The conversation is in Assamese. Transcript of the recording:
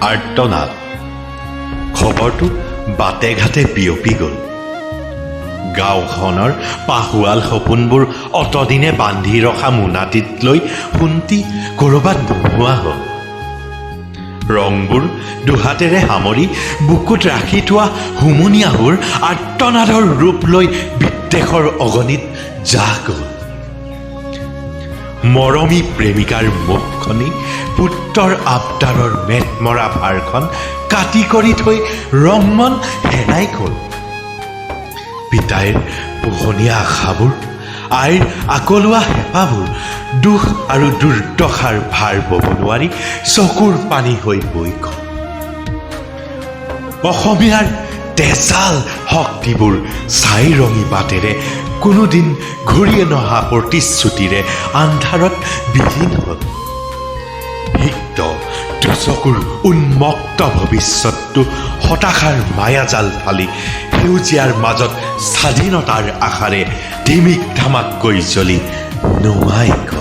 আৰ্তনাদ। খবৰটো বাটে ঘাটে বিয়পি গ'ল। গাঁওখনৰ পাহুৱাল সপোনবোৰ অতদিনে বান্ধি ৰখা মোনাটিত লৈ সোণটি ক'ৰবাত নোহোৱা হ'ল। ৰংবোৰ দুহাতেৰে সামৰি বুকুত ৰাখি থোৱা হুমুনিয়াহবোৰ আৰ্তনাদৰ ৰূপ লৈ বিদ্বেষৰ অগনিত জাহ গ'ল। মৰমী প্ৰেমিকাৰ মুখখনি পুত্ৰৰ আবদাৰৰ মেটমৰা ভাৰখন কাটি কৰি থৈ ৰংমন হেৰাই গ'ল। পিতাইৰ পোহনীয়া আশাবোৰ, আইৰ আকলুৱা হেঁপাহবোৰ দুখ আৰু দুৰ্দশাৰ ভাৰ বব নোৱাৰি চকুৰ পানী হৈ বৈ গ'ল। অসমীয়াৰ তেজাল শক্তিবোৰ ছাই ৰঙী বাটেৰে কোনোদিন ঘূৰি নহা প্ৰতিশ্ৰুতিৰে আন্ধাৰত বিলীন হ'ল। সিক্ত দুচকুৰ উন্মুক্ত ভৱিষ্যতটো হতাশাৰ মায়াজাল ফালি সেউজীয়াৰ মাজত স্বাধীনতাৰ আশাৰে ধিমিক ধামাককৈ জ্বলি নুমাই গ'ল।